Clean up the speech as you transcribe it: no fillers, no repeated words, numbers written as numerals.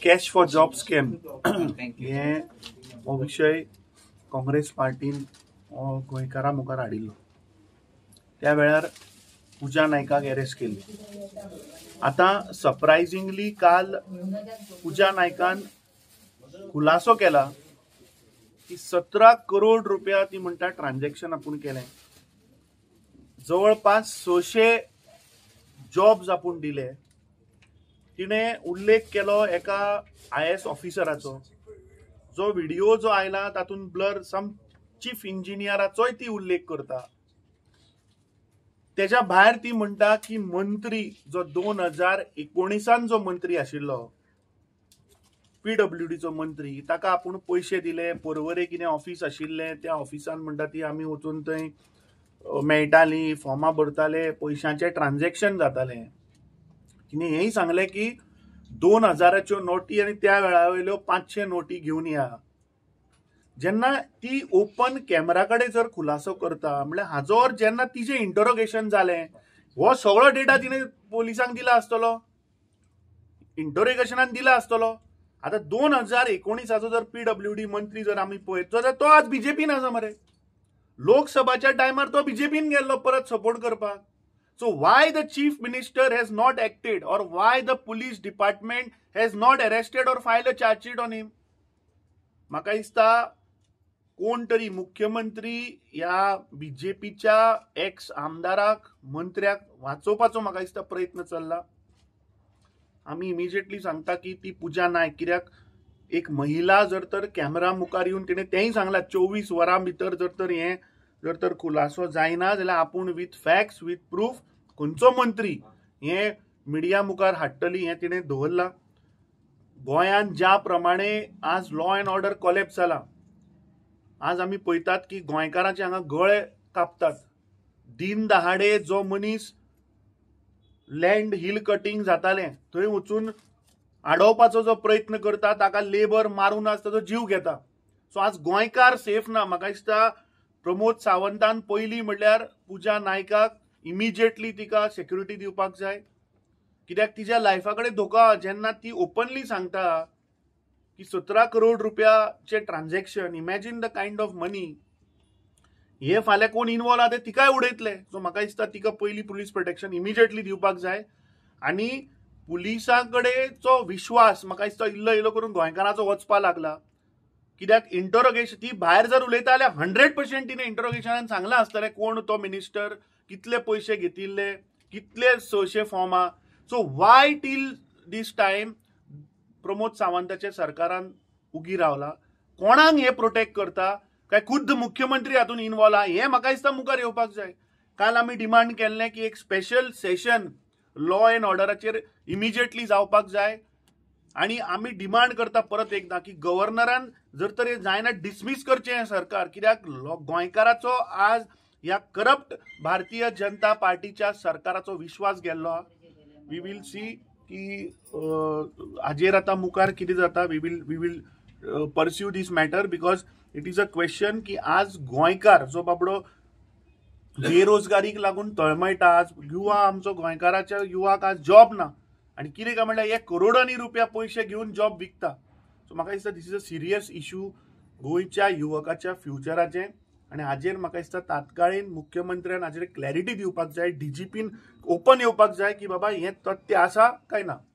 Cash for job scam हे हो विशय काँग्रेस पार्टीन हो गोंयकारां मुखार हाडिल्लो. त्या वेळार पुजा नायकाक अरेस्ट केल्ली. आतां सरप्रायझिंगली काल पुजा नायकान खुलासो केला की 17 करोड रुपया ती म्हणटा ट्रान्झॅक्शन आपूण केलें, जवळपास 600 जॉब्स आपूण दिले. तिणें उल्लेख केलो एका आयएएस ऑफिसराचो. जो व्हिडिओ जो आयला तातूंत ब्लर सम चीफ इंजिनियराचोय ती उल्लेख करता. तेज्या भायर ती म्हणटा की मंत्री जो 2019 जो मंत्री आशिल्लो, पीडब्ल्यूडीचो मंत्री, ताका आपूण पयशे दिले. पर्वरे कितें ऑफिस आशिल्लें, त्या ऑफिसान म्हणटा ती आमी वचून थंय मेळटाली, फॉर्मां भरताले, पयशांचें ट्रान्झॅक्शन जातालें. तिणें हेंय सांगलें की 2000च्यो नोटी आनी त्या वेळा वयल्यो 500 नोटी घेवन या. जेन्ना ती ओपन कॅमेरा कडेन जर खुलासो करता म्हणल्यार हाजो अर्थ जेन्ना तिजें इंटरोगेशन जालें, हो सगळो डेटा तिणें पोलिसांक दिला आसतलो, इंटरोगेशनान दिला आसतलो. आतां 2019चो जर पीडब्ल्यूडी मंत्री जर आमी पळयत जाल्यार तो आज बीजेपीन आसा मरे. लोकसभाच्या टायमार तो बीजेपीन गेल्लो परत सपोर्ट करपाक. So why the chief minister has not acted or why the police department has not arrested or file a chargesheet on him? म्हाका दिसता कोण तरी मुख्यमंत्री ह्या बीजेपीच्या एक्स आमदाराक, मंत्र्याक वाचोवपाचो म्हाका दिसता प्रयत्न चल्ला. आमी इमिजिएटली सांगता की ती पुजा नायक, कित्याक एक महिला जर तर कॅमेरा मुखार येवन तिणें तेंय सांगलां, 24 वरां भितर जर तर हें जर तर खुलासो जायना जाल्यार आपूण विथ फॅक्ट्स, विथ प्रूफ खंयचो मंत्री हें मिडिया मुखार हाडटली, हें तिणें दवरलां. गोंयांत ज्या प्रमाणे आज लॉ एंड ऑर्डर कोलॅप्स जाला, आज आमी पळयतात की गोंयकारांचे हांगा गळे कापतात. दिन दहाडे जो मनीस लँड हिल कटींग जातालें थंय वचून आडोवपाचो जो प्रयत्न करता, ताका लेबर मारून आज ताजो जीव घेता. सो आज गोंयकार सेफ ना. म्हाका दिसता प्रमोद सावंतान पयलीं म्हणल्यार पुजा नायकाक इमिजिएटली तिका सेक्युरिटी दिवपाक जाय, कित्याक तिच्या लायफा कडेन धोको आहा. जेन्ना ती ओपनली सांगता की 17 करोड रुपयाचे transaction, imagine the kind of money. हे फाल्यां कोण इनवॉल्व आहा ते तिकाय उडयतले. सो म्हाका दिसता तिका पयलीं पुलीस प्रोटेक्शन इमिजिएटली दिवपाक जाय आनी पुलिसां कडेनचो विश्वास म्हाका दिसता इल्लो इल्लो करून गोंयकारांचो वचपा लागला. कित्याक इंटरोगेशन ती भायर जर उलयता जाल्यार 100% तिणें इंटरोगेशनान सांगलां आसतलें कोण तो मिनिस्टर, कितले पयशे घेतिल्ले, कितले 600 फॉर्मां. So why till this time Pramod सावंताच्या सरकारान उगी रावला? कोणाक हे प्रोटेक्ट करता काय खुद्द मुख्यमंत्री हातून इनवॉल्व आहा, हें म्हाका दिसता मुखार येवपाक जाय. काल आमी डिमांड केल्लें की एक स्पेशल सेशन लॉ एंड ऑर्डराचेर इमिजिएटली जावपाक जाय आनी आमी डिमांड करता परत एकदां की गव्हर्नरान जर तर हें जायना, डिसमीस करचें हें सरकार, कित्याक गोंयकाराचो आज ह्या करप्ट भारतीय जनता पार्टीच्या सरकाराचो विश्वास गेल्लो आहा. We will see की हाजेर आतां मुखार कितें जाता. We will pursue this matter because it is a question की आज गोंयकार जो बाबडो बेरोजगारीक लागून तळमळटा, आज युवा आमचो, गोंयकाराच्या युवाक आज जॉब ना आनी कितें काय म्हणल्यार हे करोडांनी रुपया पयशे घेवन जॉब विकता. सो म्हाका दिसता this is a serious issue गोंयच्या युवकाच्या फ्युचराचें आनी हाजेर म्हाका दिसता तात्काळीन मुख्यमंत्र्यान हाजेर क्लॅरिटी दिवपाक जाय, डीजीपीन ओपन येवपाक जाय की बाबा हें तथ्य आसा काय ना.